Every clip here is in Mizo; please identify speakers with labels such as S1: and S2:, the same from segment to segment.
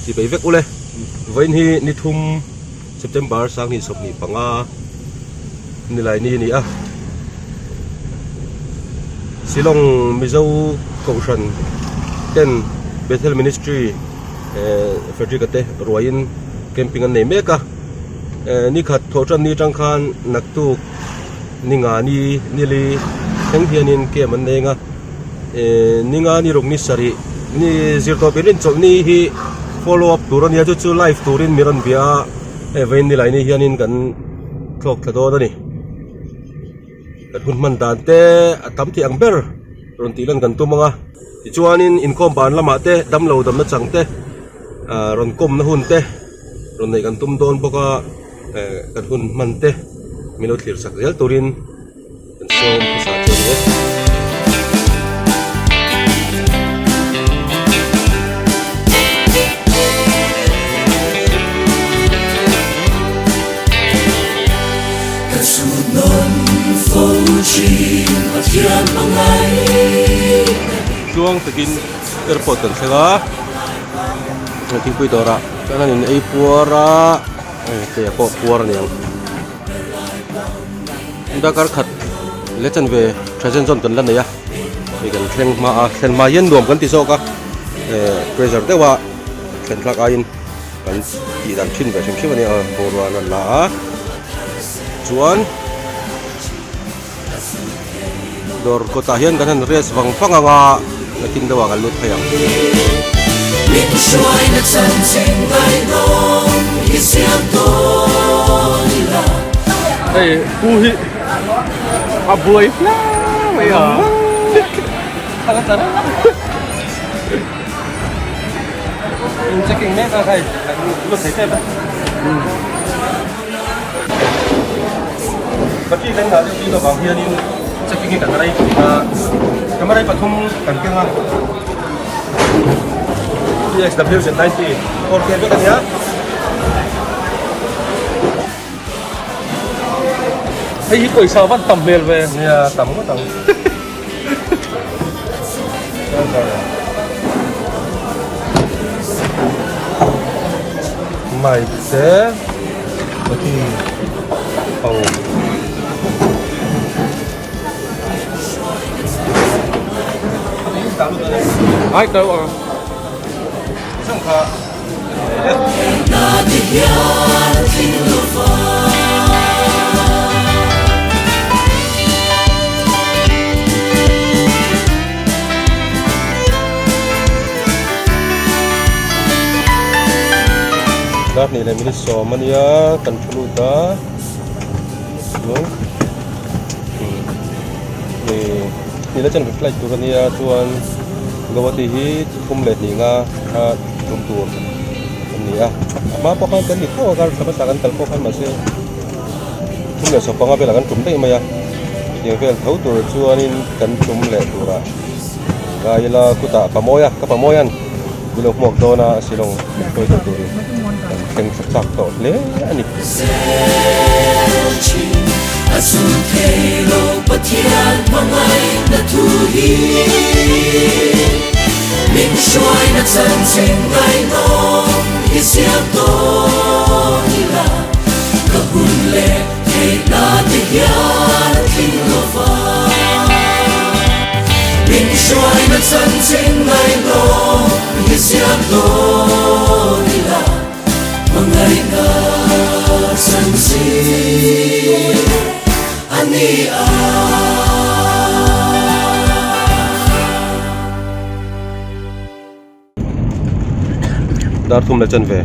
S1: Chipei vek ule. Vawiin hi ni thum September 2025 nilai ni a ni a. Shillong Mizo Kohhran ten Bethel Ministry eh Frederick-a te ruaiin camping an nei mek a. Eh ni khat thawh tan ni atang khan naktuk ni nga ni nili thleng hianin camp an nei ang a. Eh ni nga ni ruk ni sarih ni zirtawp in rinchawlh ni hi follow up tur a nia chu chu live turin mi rawn bia a hei vawiin nilai ni hianin kan thlawk thla dawn a ni kan hun hman dan te a tam thei ang ber rawn tih lan kan tum ang a tichuanin inkhawm ban lamah te damlo damna chang te ah rawn kawmna hun te rawn neih kan tum dawn bawk a eh kan hun hman te min lo thlir sak zel turin. Kan sawm hmasa chu a ni e. Tluang takin airport kan thleng a, thingpui dawrah chuan an in ei puar a, hei te pawh puar a ni ang. Dakar khat leh chanve tha zen zawn kan la nei a hei kan thleng hma a thlen hma hian nuam kan ti zawk a eh pressure deuh a thlen thlak aiin kan tih dan thin ve hrim hrim a nia boruak an rawn la a chuan dawr kawtah hian kan han rest vang vang ang a nakin deuhah kan lut phei ang.
S2: Hei pu hi a buai hle mai a.
S1: In checking mek a khai kan lut thei tep a. Battery kan ngah deuh bik avang hianin checking hi kan rei thin a, camera hi pathum kan keng a, TXWZ90 4K vek a nia.
S2: Hei hi pawisa van tam hmel ve.
S1: Nia tam ngawt ang. Mic te bati ho
S2: Ai tau ang.
S1: Sang kha. Dar hnih leh minute sawm a nia kan thu lut a chuan hnih leh chuan flight tur a nia chuan Guwahati hi thum leh hnih nga a tum tur a ni a a hma pawh khan kan ni tho a kar thla hmasa kan kal pawh khan mahse thum leh sawm panga velah kan tum daih mai a tiang vel tho tur chuanin kan tum leh turah ngai ila kutah pamawia ka pamawian min lo hmuak dawn a Shillong hruaitu turin kan thleng thla chak tawh hle a ni. Dar thum leh chanve.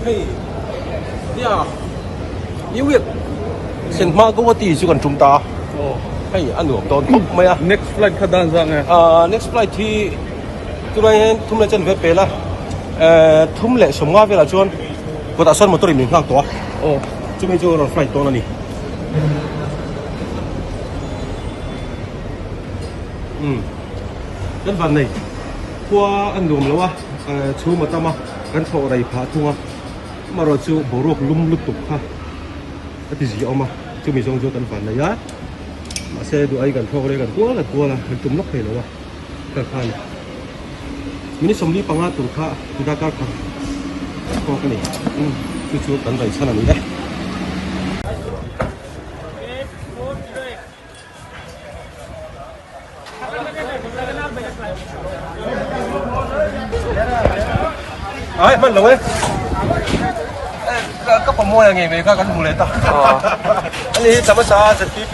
S1: Hei nia New Year sen hma Guwahati chu kan tum ta a hei a nuam dawn khawp mai a
S2: Next flight kha dan zang e
S1: ah next flight hi tunah hian thum leh chanve pel a eh thum leh sawmnga velah chuan kawtah sawn motor in min nghak tawh a. Chumi chu rawn flight dawn a ni. Umm kan van nei khua a nuam lo a chhum a tam a kan thlawh rei phah thung a amaherawh chu boruak lum lutuk kha a ti zia awm a chumi zawng chu kan van nei a mahse duh ai kan thlawk rei kan kual a kual a kan tum lawk thei lo a ka khan minute 45 tur kha darkar khat tawk a ni chu chu kan raih chhan a ni e. Ai hman lo e ka pamawi a ngei mai kha kan hmu leh ta ani hi tamasa ZPP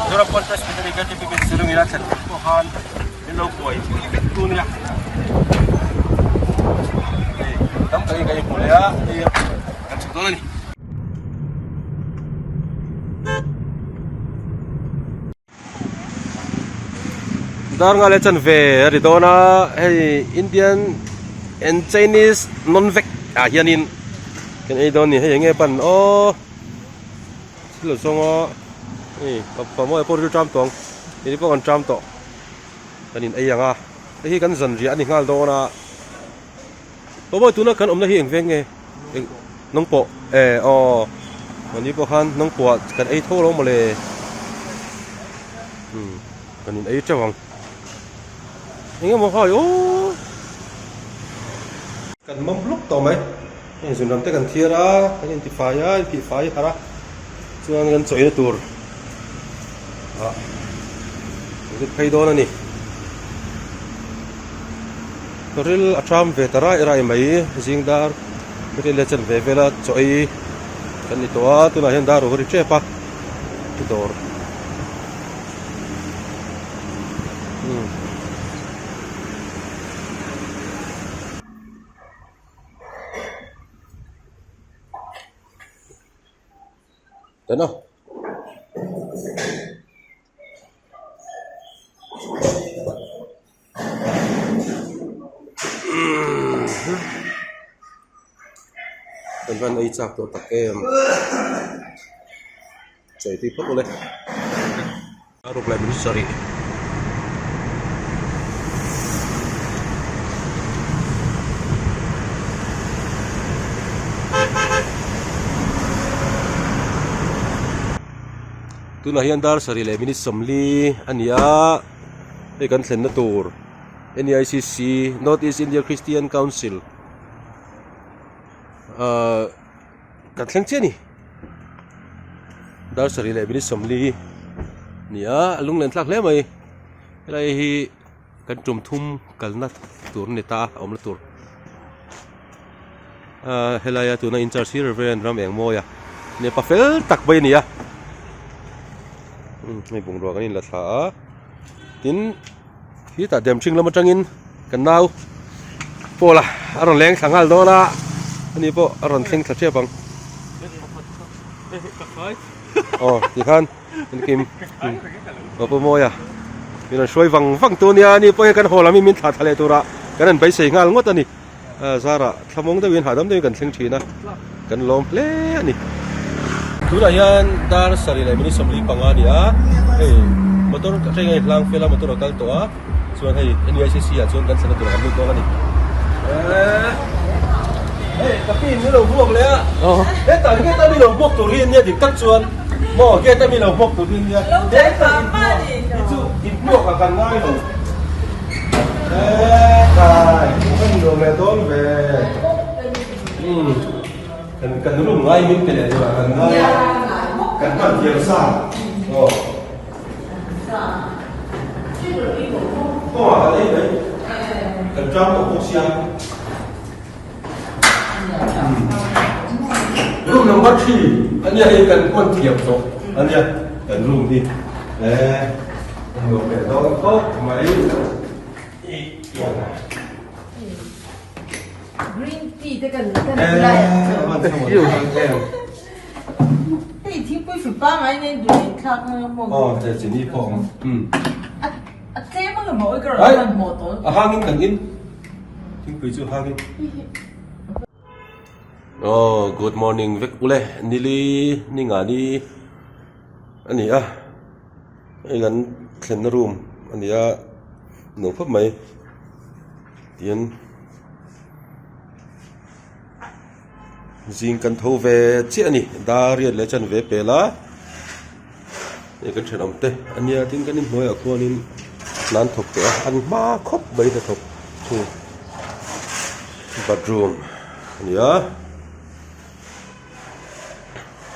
S1: Zoram Conference Presbyterian KTPP Shillong ina thlen pawh khan min lo kuai pui vek tu nia hei tam takin kan inhmu leh a hei kan chhuk dawn a ni. Dar nga leh chanve a ri dawn a hei Indian and Chinese non vek ah hianin kan ei dawn a ni hei enge ban aw thil a zawng a hei pamawi pawh ril ṭam tawh ang keini pawh kan ṭam tawh kan in ei ang a hei hi kan zanriah a ni nghal dawn a. Pawh tuna kan awmna hi eng veng nge eng nawng pawh e aw mahni pawh khan nawng pawh ah kan ei tho lo mawle umm kan in ei teuh ang eng emaw hai aw kan mam hluk tawh mai heng zun lam te kan thiar a kan intifai a intihfai harh a chuan kan chawina tur ah kan lut phei dawn a ni. Ril a ṭam ve ta raih raih mai zing dar ril leh chen ve vel a chaw ei kan ni tawh a tunah hian dar a ri tep a dawr umm. Kan van ei chak tawh tak em chawi tui phawt ule a ruk leh min sarih. Tunah hian dar sarih leh minute 40 a ni a. Hei kan thlenna tur NEICC North East India Christian Council ahh kan thleng chiah a ni dar sarih leh minute 40 ni a a lunglen thlak hle mai helai hi kan tum thum kalna tur a ni ta a awmna tur ahh helaia tuna in charge hi Reverend ram eng mawi a mipa fel tak mai a ni a hei bungrua kan inla thla a tin khitah demthing lam atangin kan nau pawl a a rawn leng thla nghal dawn a ani pawh a rawn thleng thla tep ang aw tikhan engkim aw pu mawia min rawn hruai vang vang tu ania ani pawh hian kan haw lam hi min thlah thla leh turah kan rawn beisei nghal ngawt a ni. Zarah thlamawng deuhin hahdam deuhin kan thleng thin a, kan lawm hle a ni. Tunah hian dar sarih leh minute 45 a ni a, hei motor train a inhlang fel a, motor a kal tawh a, chuan hei NEICC ah chuan kan thlenna turah kan lut dawn a ni. Hei ka pin min lo buak leh a, hetah gate a mi lo buak tur hi ania dik tak chuan maw gate a mi lo buak tur hi ania, hetah inhmuak hi chu inhmuak ah kan ngai lo. Kan room ngai min pe leh tur ah kan ngai a kan hman thiam sa aw kawngah kan ei mai kan tang tawh bawk sia room number 3 ania hei kan hman thiam tawh ania kan room hi eh nuam leh dawn khawp mai
S3: Green tea te kan kan lai hei thingpui fi pangai nei duh in thlak na maw
S1: aw te chini pawh um
S3: a tlem ang maw ka rawn hman hmawh tawh
S1: a hangin kan in Thingpui chu hangin. Aw good morning vek ule nili ni nga ni a ni a hei kan thlenna room a ni a nuam khawp mai tihian zing kan tho ve chiah a ni dar riat leh chanve pel a. Hei kan thenawm te a nia tin kan inhnuaiah khuanin hna an thawk tawh a an hma khawp mai hnathawk chu bathroom a ni a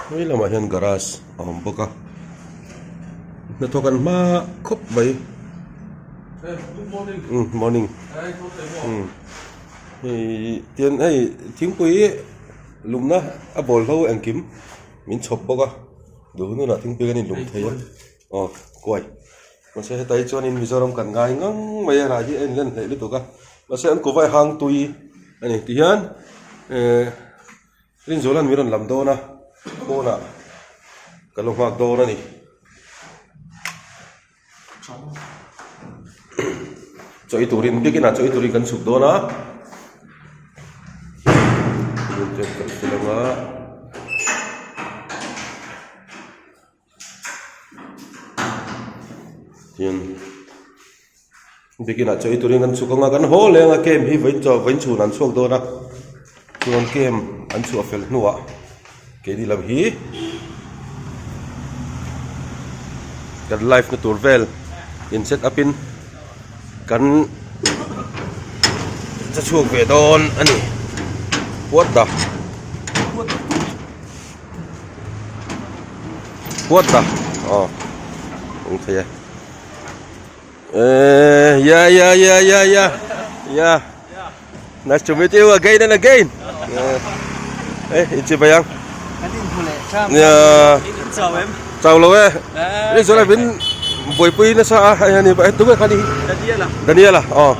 S1: hei lamah hian garage a awm bawk a hnathawk an hma khawp mai umm morning umm hei tian hei thingpui lumna a bawlhlo engkim. Min chhawp bawk a, duh hunah thingpui kan inlum thei a, aw kuai. Mahse hetai chuanin Mizoram kan ngai ngang mai a, rah hi a inlen hleih lutuk a, mahse an kuhva hang tui a ni. Tihian eh Rinzuala'n min rawn lam dawn a, pawnah ka lo nghak dawn a ni. Chaw ei turin biakin ah chaw ei turin kan chhuk dawn a tin biakin ah chaw ei turin kan chhuk anga kan haw leng a camp hi vawiin chaw vawiin chhun an chhuak dawn a chuan camp an chhuah fel hnuah. Keini lam hi kan live na tur vel in set up in kan che chhuak ve dawn a ni what the what the aw awm thei e eh yeah yeah yeah yeah yeah yeah. Nice to meet you again and again. Eh, in chi bayang.
S2: Kan in hmu leh tham.
S1: Yeah.
S2: In chau em?
S1: Chau lo e. Ni zola bin buaipui nasa a hei ani ba tu kha ni.
S2: Daniela.
S1: Daniela. Oh.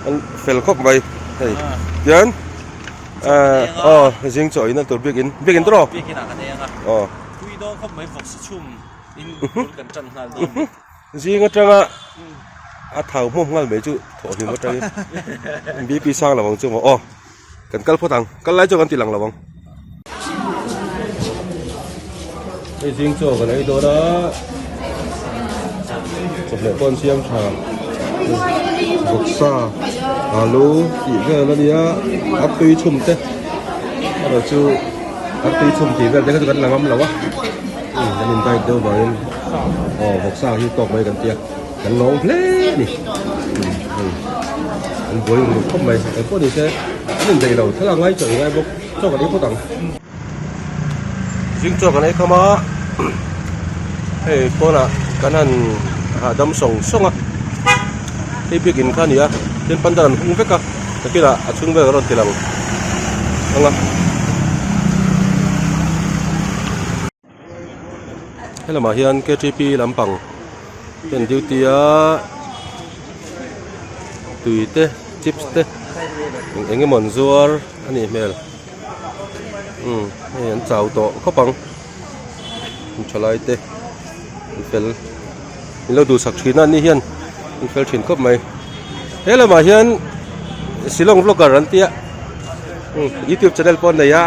S1: An fel khawp mai. Hei. Tian. Eh, oh, zing chaw in an tur biak in. Biak in tro.
S2: Biak in ah kan ei anga.
S1: Oh.
S2: Tui dawn khawp mai vawksa chhum in bul kan tan nghal dawn.
S1: Zing atanga a thau hmawm nghal mai chu thawh hlim atangin BP sang lo ang chu maw aw kan kal phawt ang kal lai chu kan ti lang lo ang. Hei zing chaw kan ei dawn a chawhmeh pawh an siam tha vawksa alu tih vel a nia a tui chhum te erawh chu a tui chhum tih vel te kha chu kan la ngam lo a. Kan in diet deuh vangin aw vawksa hi tawk mai kan tia kan lawng hle a ni hei an buai ruk khawp mai eng pawh ni se an in daih lo thlalak ngai chaw ngai bawk chaw kan ei phawt ang zing chaw kan ei kham a hei pawnah kan han hahdam sawng sawng a hei biakin kha a ni a tin pandal an hung vek a nakinah a chhung vel a rawn ti lang ang a. Helamah hian ktp lampang te an duty a tui te chips te eng eng emaw an zuar a nih hmel umm hei an chau tawh khawp ang thalai te an fel min lo duhsak thin a an ni hian an fel thin khawp mai he lamah hian shillong vlogger an tia youtube channel pawh an nei a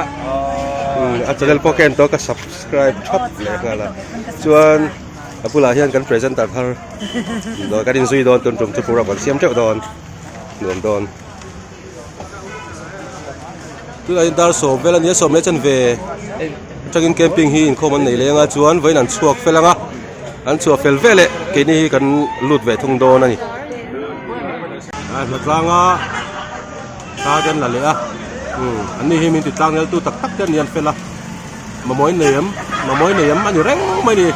S1: a channel pawh ka en tawh a ka subscribe thap leh nghal a chuan a bulah hian kan presenter thar kan inzui dawn tun tum chu program kan siam teuh dawn nuam dawn. Tunah hian dar sawm vel a ni a sawm leh chanve atangin camping hi inkhawm an nei leng a chuan vawiin an chhuak fel ang a an chhuah fel vel eh keini hi kan lut ve thung dawn a ni. A hnatlang a thla te an la leh a umm an ni hi min ti tlang nel tu tak tak te an ni an fel a mamawh in nei em mamawh in nei em a ni reng mai a ni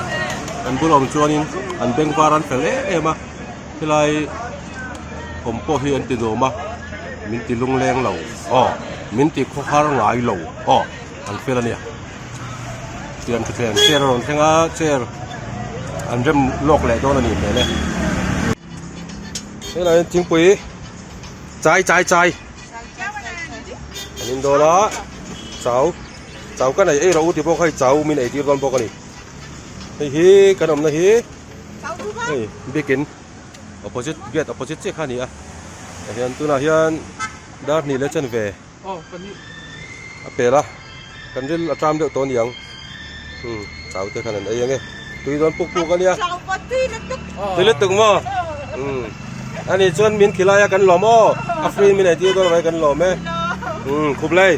S1: an bul awm chuanin an beng var an fel em em a. Helai awm pawh hi an ti nuam a min ti lungleng lo aw min ti khawhar ngai lo aw an fel a nia tiang thuthleng chair a rawn thleng a chair an rem lawk leh dawn a ni hmel e helai hian thingpui chai chai chai an in dawn a chau chau ka nei ei rawh u tih pawh kha hei chau min eitir dawn bawk a ni hei hi kan awmna hi. Hei biakin opposite gate opposite chiah kha a ni a tah hian tunah hian dar hnih leh chanve A pel a, kan ril a ṭam deuh tawh a ni ang. Umm chau te khan an ei ange. Tui dawn puk puk a nia. Tui lutuk maw? Umm ani chuan min khilai a kan lawm aw. A free min ei tir dawn mai kan lawm e. Umm khup lei.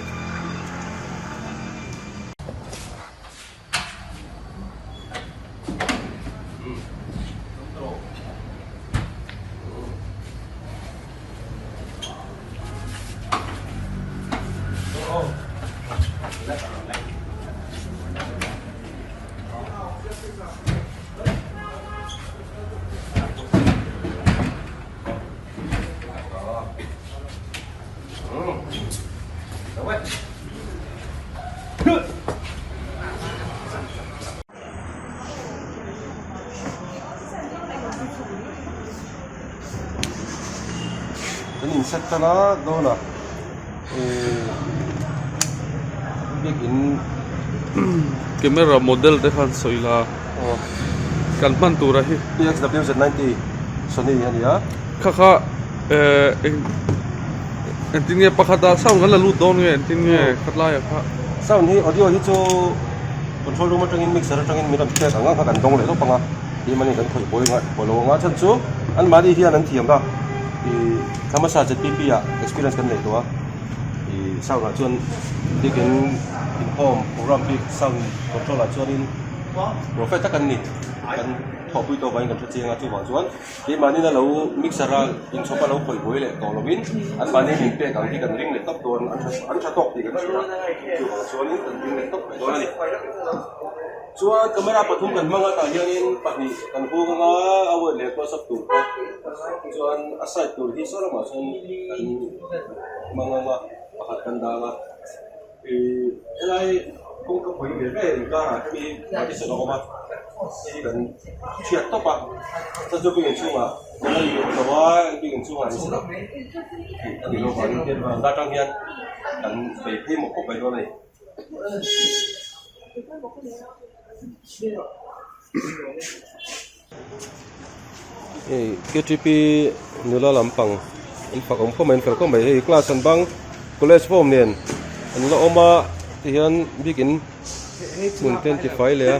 S1: Kan in set tan a dawn a ihh biakin
S4: Camera model te khan sawi la kan hman tura hi.
S1: PXWZ90 Sony a ni a.
S4: Kha kha eh eng engtin nge pakhat ah sound kan la lut dawn nge engtin nge khatlai ah kha.
S1: Sound hi audio hi chu control room atangin mixer atangin min rawn pek ang ang kha kan dawng leh lawp ang a tih mahni kan khawih buai ngai pawh lo ang a chhan chu anmahni hian an thiam a ih thlamasa ZPP ah experience kan neih tawh a ih sound ah chuan biakin inkhawm program bik sound control ah chuanin profet tak an ni kan thawhpui tawh vangin kan hre chiang a chuvang chuan. Keimahni na lo mixer a inchhawp a lo khawih buai leh tawh lovin anmahni min pek ang hi kan ring leh tawp dawn an tha an tha tawk tih kan hria chuvang chuanin kan ring leh tawp mai dawn a ni. Chuan camera pathum kan hmang a tah hianin pahnih kan hung anga a wide leh close up tur te chuan a side tur hi saw lamah chuan kan hmang anga pakhat kan dang a ih helai kawngka pui ve ve inkarah hemi partition a awm a. Hei kan hriat tawp a chuan chu building chhungah nula ni awm lo a building chhungah an set up tih a ni lo vangin hian veranda atang hian kan bei phei mawp mawp mai dawn a ni. Hei K T P nula lampang an fak awm khawp mai an fel khawp mai hei class an bang college form nen an la awm a tihian biakin hmun te an ti fai leh a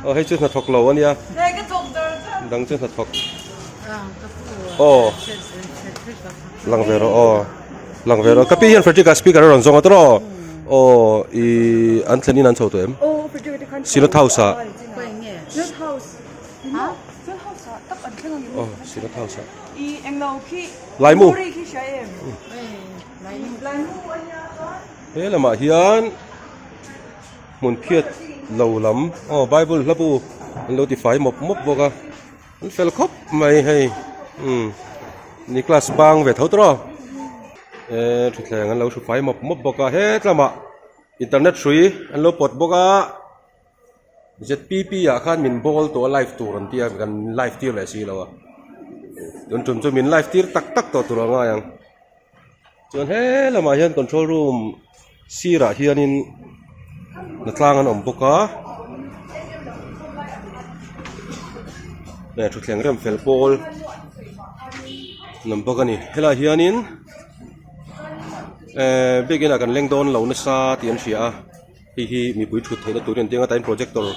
S1: aw hei chu hnathawk lo a nia dang chu hnathawk aw lang ve rawh aw lang ve rawh ka pi hian Frederick a speaker a rawn zawng a tawh aw aw ih an thlen in an chho tawh em Synod house ah aw Synod house ah Laimu he lamah hian. Hmun phiat lo lam aw bible hla bu an lo ti fai mawp mawp bawk a an fel khawp mai hei umm ni class bang ve tho tawh eh thuthleng an lo hru fai mawp mawp bawk a hetlamah internet hrui an lo pawt bawk a Z P P ah khan min bawl tawh a live tur an tia kan live tir leh si lo a tun tum chu min live tir tak tak tawh tur a ngai ang. Chuan he lamah hian control room sirah hianin hnatlang an awm bawk a leh thutthleng rem fel pawl an awm bawk a ni helaiah hianin ehh biakin ah kan leng dawn lo nasa tih an hria a hei hi mipui thut theihna turin an ti ang a tain projector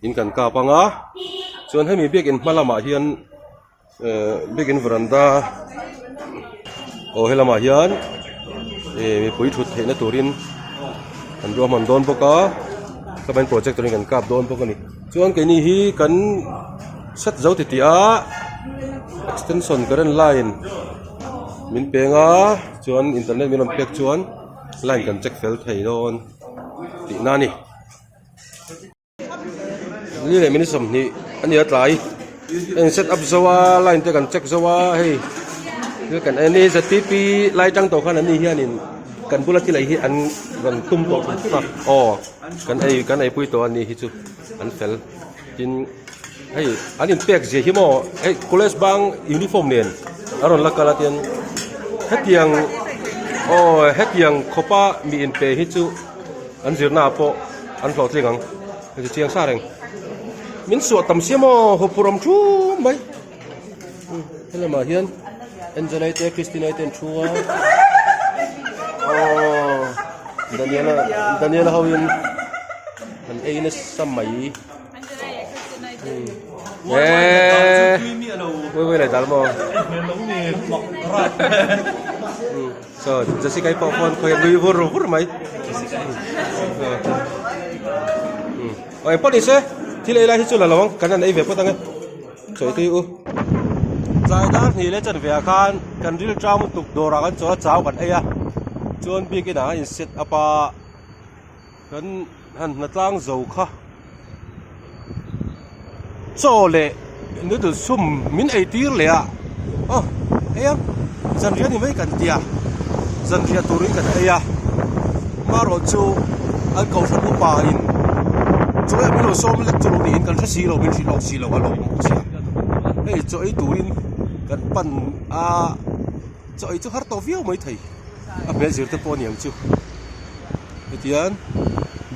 S1: in kan kap ang a chuan hemi biakin hma lamah hian. Ehh biakin veranda aw helamah hian ih mipui thut theihna turin an ruahman dawn bawk a chuan projector in kan kap dawn bawk a ni chuan keini hi kan set zo ti tih a extension current line min peng a chuan internet min rawn pek chuan line kan check fel thei dawn tihna a ni. Ni leh minute 20 a ni a tlai a in set up zo a line te kan check zo a hei thil kan en hi Z P P lai tang tawh khan an ni hianin kan bula thil ei hi an rawn tum tawh a aw kan ei kan ei pui tawh a ni hi chu an fel tin hei an in pek zia hi maw hei college bang uniform nen a rawn la kal a tian hetiang aw hetiang khawpa mi inpe hi chu. An zirna ah pawh an hlawhtling ang hei chu chiang sa reng min suah tam sia maw hawphur awm thu mai helamah hian Angelai te Christinai te an thu a aww. Daniela Daniela ho in an ei nasa mai. Eee Wai wai dal maw. So Jessica i pawh pawn khawi a nui vur vur mai. Aw engpawh ni se thil ei lai hi chu la lo ang kan han ei ve phawt ang e. Sawi tui u. Tlai dar hnih leh chanve ah khan kan ril tang lutuk dawrah kan chawl a chau kan ei a chuan biakin ah an in set up a kan han hna tlang zo kha chaw leh noodle sum min ei tir leh a aw ei ang zanriah ni mai kan tia zanriah turin kan ei a marawh chu an kohhran upa in chaw ei min lo sawm lek chu lo niin kan hre si lo min hrilh lawk si lo a lawm bawk sia hei chaw ei turin kan pan a chaw ei chu har tawh viau mai thei a hmel zir te pawh a ni ang chu hetiang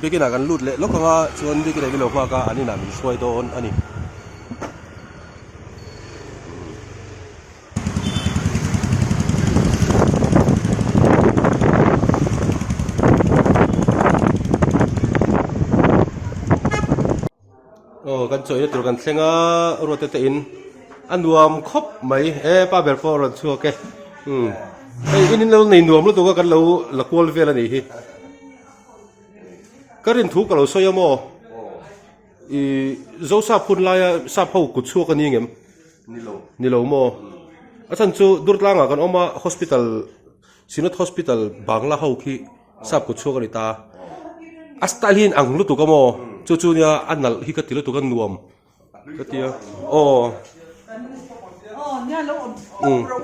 S1: biakin ah kan lut leh lawk ang a chuan biakin ah min lo nghak a an inah min hruai dawn a ni. Aw kan chawina tur kan thleng a ruat te in a nuam khawp mai e pa ber pawh a rawn chhuak e umm hei in in lo nei nuam lutuk a kan lo la kual vel a nih hi ka rin thu ka lo sawi a maw. I zo sap hun laia sap ho kut chhuak a ni ngem? Ni lo. Ni lo maw? A chhan chu Durtlangah kan awm a, hospital, Synod Hospital Bangla ho khi sap kut chhuak a ni ta. A style hi in ang lutuk a maw? Chu chu nia a nalh hi ka ti lutuk a nuam ka ti a. Aw.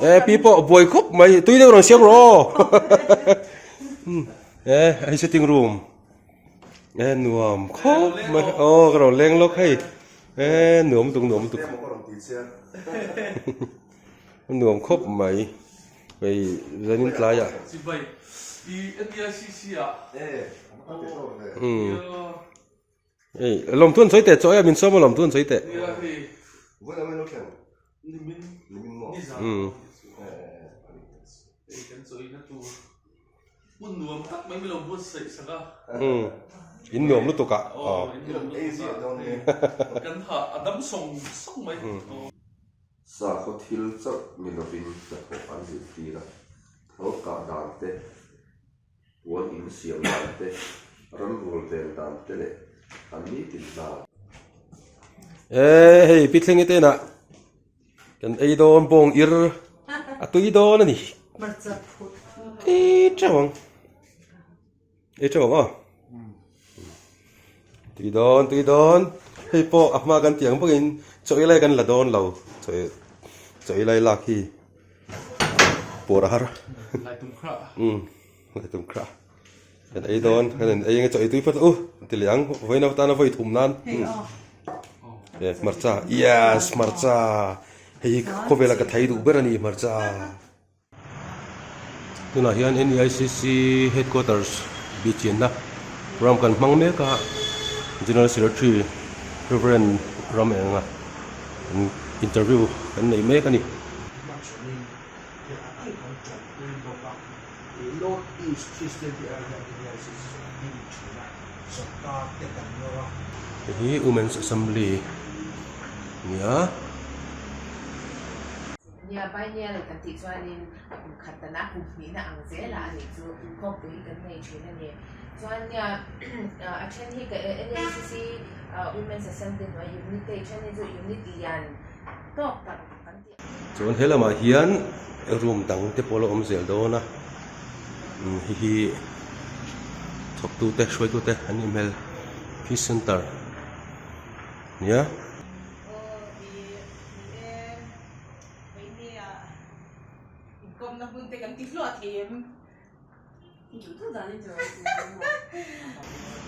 S1: E pi pawh buai khawp mai, tui deuh rawn siam rawh aw. E hei sitting room. E nuam khawp mai aw ka rawn leng lawk hei e nuam lutuk nuam lutuk nuam khawp mai hei zanin tlaiah umm hei lawmthu an sawi teh chaw e min sawm a lawmthu an sawi teh umm.
S4: Hmun nuam tak mai min lo buatsaih sak a.
S1: Umm in nuam lutuk ah.
S4: Aw in nuam lutuk ah. Kan ha a dam sawng sawng mai.
S5: Sakhaw thil chauh ni lovin hnathawh an zirtir a, thal kah dan te, puan in siam dan te, ramrual ven dan te leh an nitin hna.
S1: Ee hei Pi Thlengi te inah Kan ei dawn bawng ir a tui dawn a ni. Ei teuh ang. Ei teuh ang aw. Tui dawn tui dawn. Hei pawh a hma kan tih ang bawkin chaw ei lai kan la dawn lo. Chaw ei chaw ei lai lak hi pawr a har. Umm lai tum khrah. Kan ei dawn kan in ei ang e chaw ei tui phawt u ti leh ang vawiin atana vawi thum nan e hmarcha yes hmarcha hei hi khawvela ka thei duh ber a ni hmarcha tunah hian N_E_I_C_C headquarters bihchianna ram kan hmang mek a general secretary reverend ram enga interview kan nei mek a ni.
S6: North East Christian te ah hian enge a zir ding thin a, sawrkar te kan nawr a.
S1: Hei hi Women's Assembly a ni a.
S7: Nia, Biennial kan tih chuanin a kum khat tana kum hnihna ang zelah a nih chu khawmpui hi kan nei thin a ni. Chuan nia a then hi ka NACC Women's Assembly hnuai unit te i then hi chu unit lian tawk tak kan tih.
S1: Chuan he lamah hian room dang te pawh a la awm zel dawn a hei hi thawktu te hruaitu te an nih hmel peace center nia.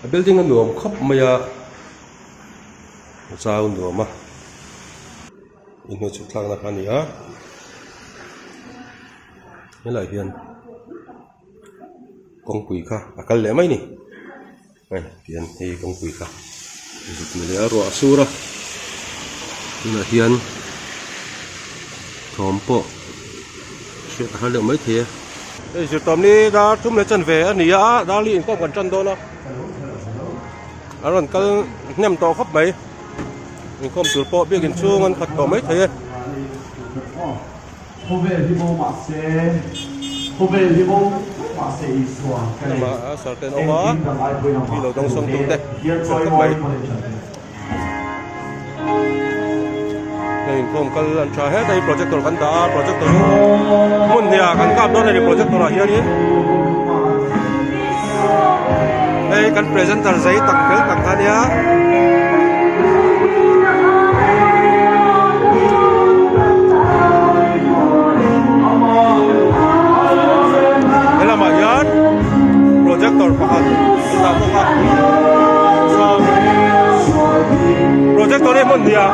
S1: A building a nuam khawp mai a zau nuam a inhnuai chhuk thlakna kha a ni a helaiah hian kawngpui kha a kal leh mai a ni hei tihian hei kawngpui kha zuk ni leh a ruah a sur a tunah hian thawm pawh hriat a har deuh maithei a. Hei zirtawm ni dar thum leh chanve a ni a, dar li inkhawm kan tan dawn a. A rawn kal hnem tawh khawp mai. Inkhawm tur pawh biakin chhung an khat tawh mai thei e.
S8: Khawvel hi bo mahse, khawvel hi bo mahse Isua ka nei.
S1: Lamah sar te an awm a,
S8: Engkim dang ai pawhin amah
S1: mi lo
S8: ka
S1: dawng
S8: duh
S1: sawng
S8: hle.
S1: tute
S8: Hian
S1: fel khawp mai.
S8: chawimawi mawle tha hle.
S1: Hei inkhawm kal an tha het a, hei projector kan dah a, projector hi hmun hnih ah kan kap dawn a ni projector ah hianin hei kan presenter zei tak fel tak kha nia. Helamah hian projector pakhat an dah bawk a chuan projector hi hmun hnih ah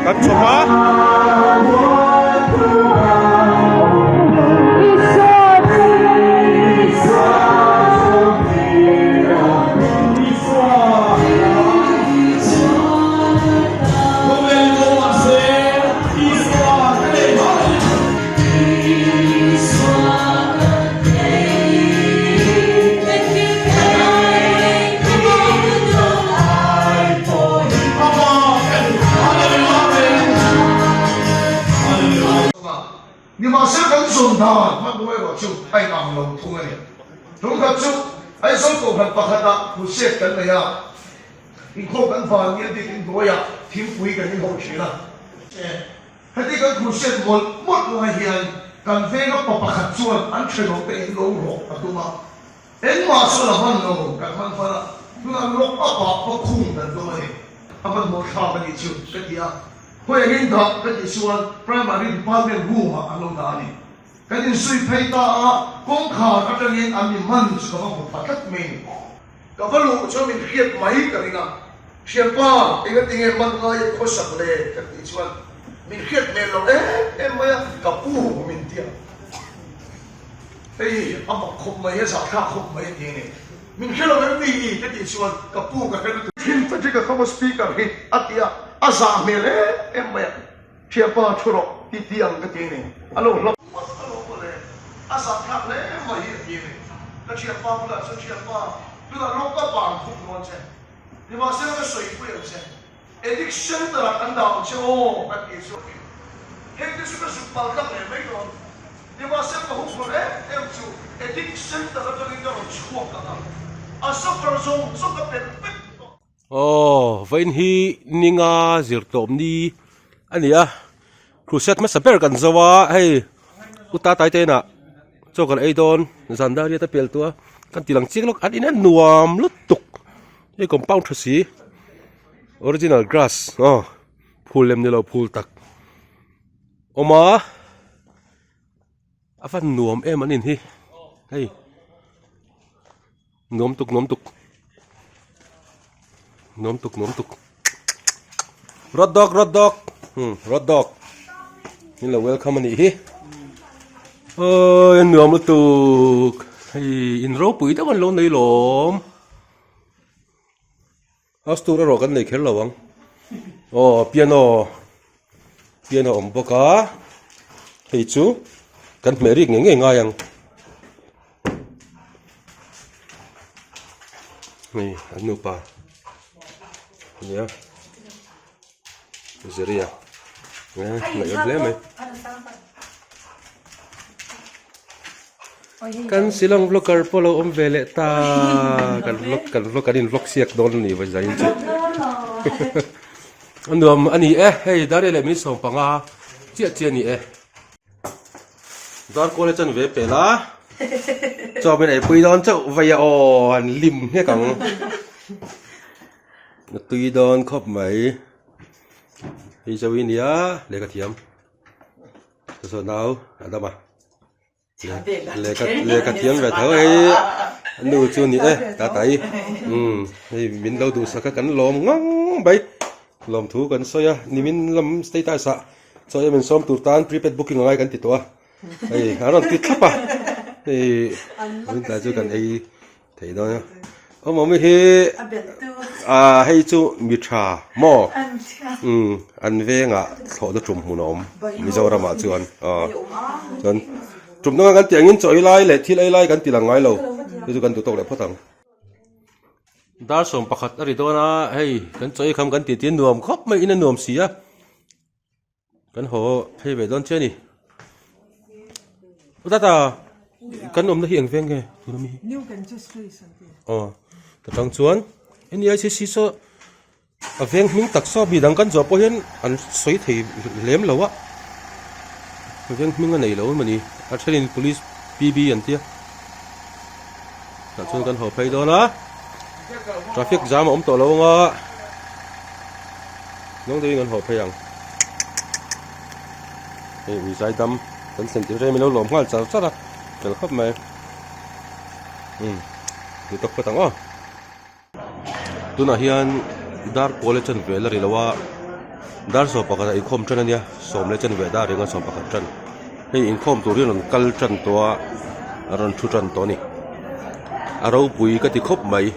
S1: kan chhawp a.
S9: Nimahsela kan zawn dan hmanrua erawh chu a inang lo thung a ni. Tumkhat chu Aizawl Kohhran pakhatah crusade kan nei a. Inkhawm kan van nge bik in hnuaiah thingpui kan inho thin a. Heti kan crusade mawlh mawlh lai hian kan venga pa pakhat chuan an thenawm te in lo rawk a tum a. Engmah chu a la hman lo, kan hman fan a, tunah lock up ah va khung kan tum a ni. A hmanhmawh thlak a nih chu ka ti a, khawi angin dah ka tih chuan primary department room ah an lo dah a ni. Kan inzui phei ta a, kawngkhar atangin an mi man chu ka va hmu pha tlat mai ni. Ka va luh chuan min hriat mai ka ring a, Thianpa, engati nge man ngai a khawsak le? ka tih chuan min hriat hmel lo em em mai a, ka pu min ti a. Hei a mak khawp mai, a zahthlak khawp mai a ti a ni. Min hre lo em ni? ka tih chuan ka pu ka hre lutuk. Thin Frederick-a kha maw speaker hi a ti a, a zah hmel em em mai a. Thianpa thu rawh ti ti ang ka ti a ni. A lo hlap ngawt a lo mawle, a zahthlak hle mai hi a ti a ni. Ka thianpa bulah chuan thianpa tunah lawk ka bang khum dawn che, nimahsela ka sawi pui ang che, addict center ah kan dah ang che aw ka ti chu a ti. Heng te chu ka zuk pal tlang leh mai dawn, nimahsela ka huphurh em em chu addict center atangin ka rawn chhuak ang a, a suffer zawng zawng ka pelh vek tawh.
S1: Aw, vawiin hi ninga zir tawp ni a ni a, crusade hmasa ber kan zo a, hei u tatai te inah chaw kan ei dawn zan dar riat a pel tawh a, kan ti lang chiang lawk an inen nuam lutuk hei compound tha si original grass aw phul lem ni lo phul tak awm a. A van nuam em an in hi hei nuam tuk nuam tuk nuam tuk nuam tuk rawt dawk rawt dawk hmm rawt dawk min lo welcome a nih hi awi a nuam lutuk hei in ropui deuh an lo nei lawm. House tour erawh kan nei kher lo ang aw piano piano awm bawk a hei chu kan hmeh rik ngei ngei ngai ang hei an nupa ania Zeria ngaih awm hle mai. Kan Shillong vlogger pawh lo awm ve leh ta kan vlog kan vlog kan in vlog siak dawn a ni vawi zain chu a nuam a ni e hei Daria leh min 15 chiah chiah a ni e dar kawl a chan ve pel a chaw min eipui dawn chauh vei a aw an lim nghek ang a tui dawn khawp mai hei zo i nia lehkha thiam saw nau a dam a. Lehkha lehkha thiam ve tho hei nu chu ni e tatai umm hei min lo duhsak a kan lawm ngang mai lawm thu kan sawi a nimin lam status ah chaw em insawm tur tan prepaid booking a ngai kan ti tawh a hei a rawn ti thlap a hei tun tlai chu kan ei Thei dawn a. Awm awm hi ah hei chu mi tha maw umm an vengah thlawhna tum hmun a awm Mizoramah chuan aw chuan. Tum danga kan tih angin chaw ei lai leh thil ei lai kan ti lang ngai lo. Chu chu kan duh tawk leh phawt ang. Dar 11 a ri dawn a, hei kan chaw ei kham kan tih tiin nuam khawp mai in a nuam si a. Kan haw phei ve dawn che a ni. Tata kan awmna hi eng veng nge tuna mi hi?
S3: New Ganges Place an ti.
S1: Aw ta tang chuan NEICC saw A veng hming tak saw mi dang kan zawh pawh hian an sawi thei lem lo a, a veng hming a nei lo emaw ni, a thenin police PB an tia, tah chuan kan haw phei dawn a, traffic jam a awm tawh lo anga hnung deuhin kan haw phei ang, hei ui zai dam kan thlen tir rem ilo lawm nghal char char a, fel khawp mai, umm duh tawk phawt ang aw. Tunah hian dar kawl leh chanve la ri lo a, dar 11 ah inkhawm tan a nia, sawm leh chanve dar ringa 11 tan. Hei inkhawm tur hi a rawn kal tan tawh a, a rawn thu tan tawh a ni. A ropui ka ti khawp mai,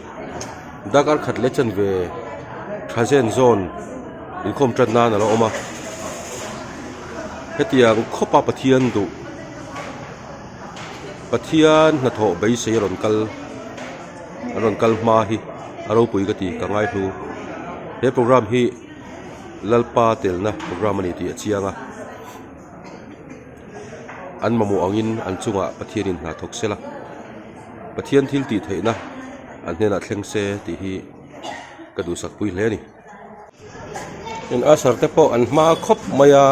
S1: darkar khat leh chanve tha zen zawn inkhawm tan nan a lo awm a, hetiang khawpa Pathian duh, Pathian hnathawh beisei a rawn kal. An rawn kal hma hi a ropui ka ti ka ngai hlu. He program hi Lalpa telna program a ni tih a chiang a. An mamawh angin an chungah Pathianin hna thawk sela. Pathian thil tih theihna an hnenah thleng se tih hi ka duhsak pui hle a ni. In usher te pawh an hma khawp mai a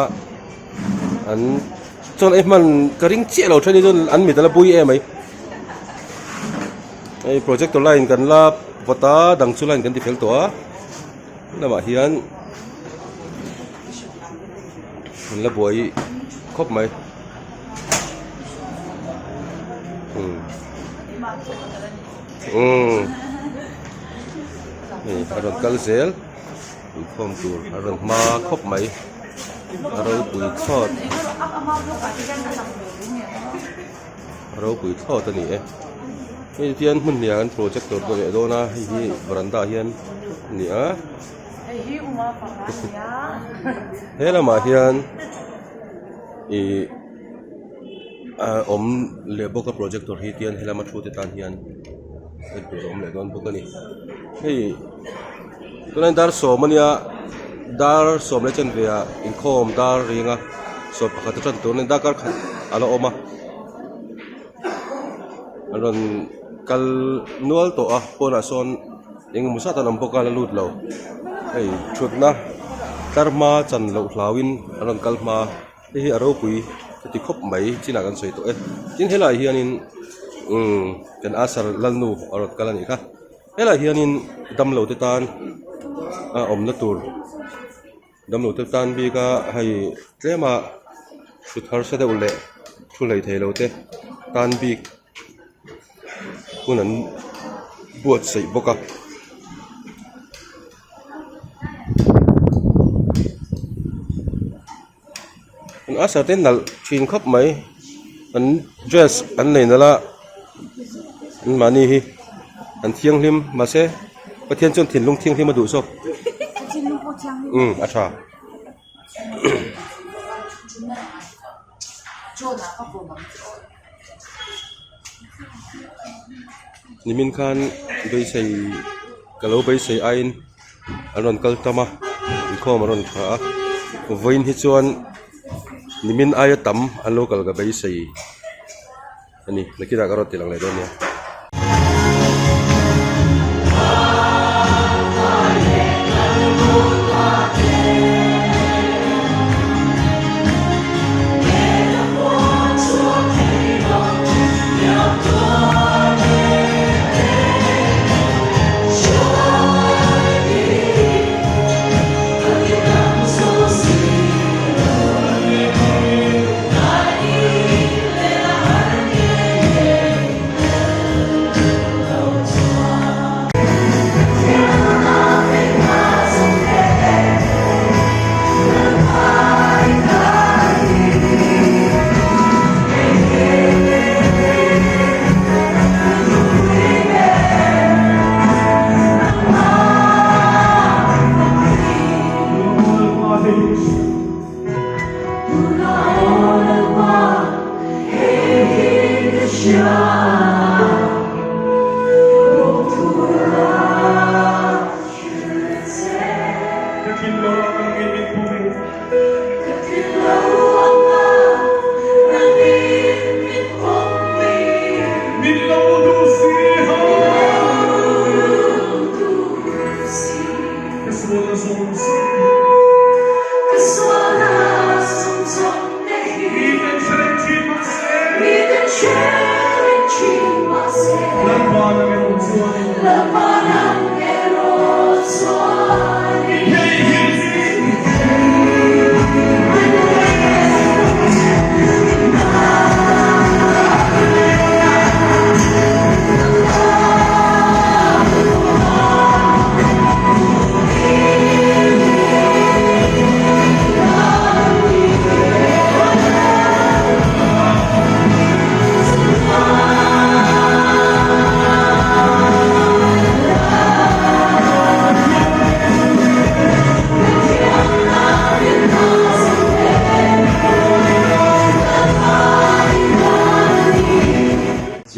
S1: an chuan ei hman ka ring chiah lo then hi chuan an mit a la bui em mai hei projector line kan la vawt a dang chu line kan ti fel tawh a lamah hian an la buai khawp mai umm umm. Hei a rawn kal zel inkhawm tur a rawn hma khawp mai a ropui thlawt a ropui thlawt a ni e hei tihian hmun hniah an projector dawh leh dawn a hei hi veranda ah hian a ni a he lamah hian ihh a awm leh bawk a projector hi tihian helama thu te tan hian en tur a awm leh dawn bawk a ni hei tunah dar sawm a nia dar sawm leh chanve ah inkhawm dar ring a 11 a tan tur a ni darkar khat a la awm a an rawn kal nual tawh a pawnah sawn engemaw zat an awm bawk a la lut lo hei thutna tlar hma chan loh hlauhin an rawn kal hma. Hei hi a ropui ka ti khawp mai chinah kan sawi tawh e tin helaiah hianin umm kan Asar Lalnu a rawn kal a nih kha helaiah hianin damlo te tan a awmna tur damlo te tan bika hei tlema thut harsa deuh leh thu hlei thei lo te tan bik hun an buatsaih bawk a. An usher te nalh thin khawp mai an dress an nei nalh a an mahni hi an thianghlim mahse Pathian chuan thinlung thianghlim a duh zawk umm a tha. Nimin khan beisei ka lo beisei aiin an rawn kal tam a inkhawm an rawn tha a vawiin hi chuan nimin aia tam an lo kal ka beisei a ni nakinah ka rawn ti lang leh dawn nia.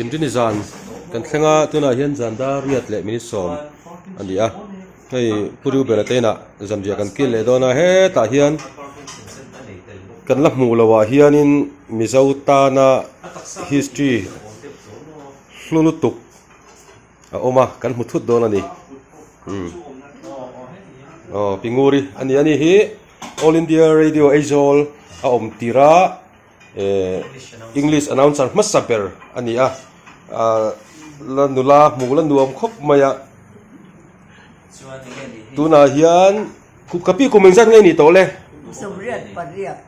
S1: Inrini zan kan thleng a tunah hian zan dar riat leh minute sawm a ni a hei Pu Reuben-a te inah zanriah kan kil leh dawn a hetah hian kan la hmuh loh ah hianin Mizo tana history hlu lutuk a awm a kan hmu thut dawn a ni umm aw Pinguri a ni a ni hi All India Radio Aizawl a awm tir a eh English announcer hmasa ber a ni a ah la nula hmuh la nuam khawp mai a tunah hian ka pi kum engzat nge nih tawh le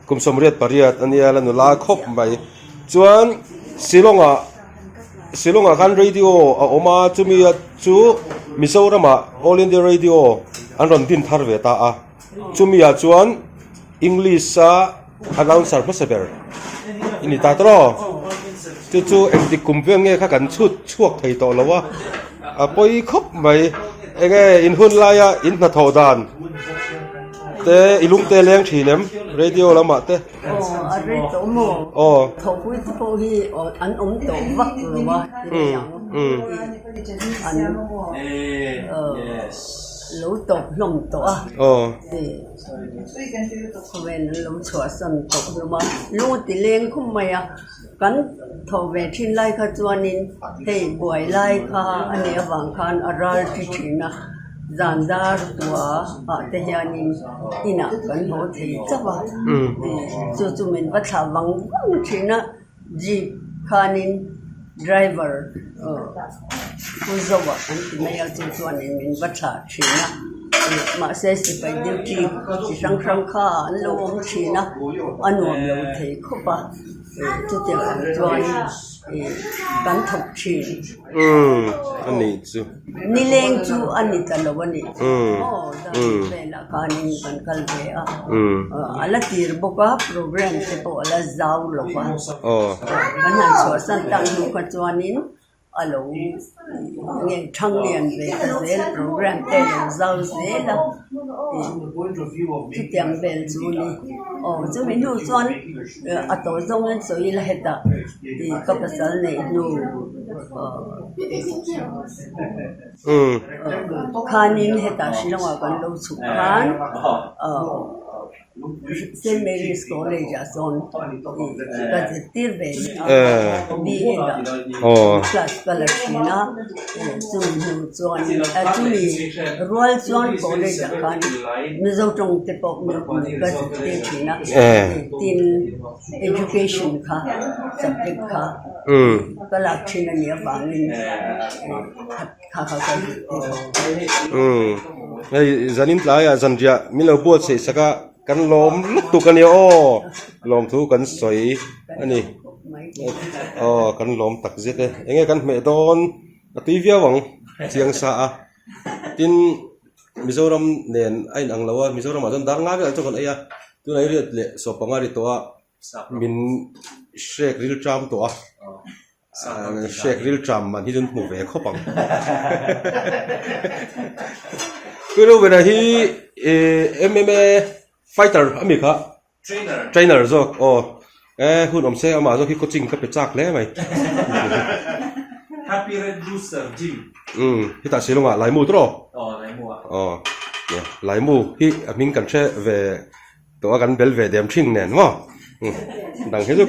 S1: kum sawmriat pariat a nia la nula khawp mai chuan Shillong ah Shillong ah khan radio a awm a chumi chu Mizoram ah All India Radio an rawn din thar ve ta a chumi ah chuan English a announcer hmasa ber i ni ta tawh aw chu chu engtik kum vel nge kha kan chhut chhuak thei tawh lo a a pawi khawp mai enge in hun laia in hnathawh dan te i lung te leng thin em radio lamah te
S10: aw a rei tawh maw
S1: aw
S10: thawhpui te pawh hi an awm tawh vak lo a an lo tawp hlawm tawh a
S1: aw.
S10: Khawvel an lo chhuahsan tawh hlawm a, lung a ti leng khum mai a, kan thawh ve thin lai kha chuanin hei buai lai kha a nih avang khan a ral thi thin a, zan dar tua ah te hianin inah kan haw thei chauh a, chu chu min va thlah vang vang thin a. Jeep khanin driver pu zoh ah an ti mai a chu chuanin min va thlah thin a mahse sipai duty chi hrang hrang kha an lo awm thin a a nuam lo thei khawp a chutiang ang chuan kan thawk thin.
S1: Umm a nih chu.
S10: Nileng chu a ni ta lo a ni. Aw dan velah khanin kan kal ve a. A la tir bawk a program te pawh a la zau lo va. Kan han chhuahsan tak hnu kha chuanin a lo nge thang lian ve ta zel program te a lo zau zel a. Chutiang vel chu a ni. Aw chumi hnu chuan a tawh zawngin sawi ila hetah ka pasal neih hnu. Khanin hetah Shillong ah kan lo chhuk khan Saint Mary's College ah sawn ka zirtir ve leh a B.Ed ah class ka la thin a chumi hnu chuan chumi rual chuan college ah khan Mizo tawng te pawh ka zirtir thin a tin education kha subject kha. Ka lak thin a nih avangin kha kha ka duh te bawk.
S1: Umm hei zanin tlaiah zanriah min lo buatsaih sak a kan lawm lutuk a nia aw lawmthu kan sawi a ni aw kan lawm tak zet e enge kan hmeh dawn a tui viau ang chiang sa a tin Mizoram nen a inang lo a Mizoramah chuan dar nga velah chuan kan ei a tunah hi riat leh sawp panga ri tawh a. Min hrek ril ṭam tawh a, hrek ril ṭam man hi chu an hmu ve khawp ang. Pu Reuben-a hi MMA fighter a mi kha? Trainer zawk aw. E hun awm se amah zawk hi coaching ka pe chak hle mai. Umm hetah Shillong ah Laimu tawh aw? Aw. Laimu hi a hming kan hre ve tawh a kan bel ve dem thin nen maw dang hi chu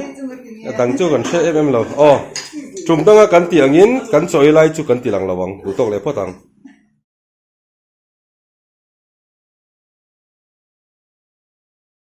S1: dang chu kan hre em em lo aw tum danga kan tih angin kan chawi lai chu kan ti lang lo ang duh tawk leh phawt ang.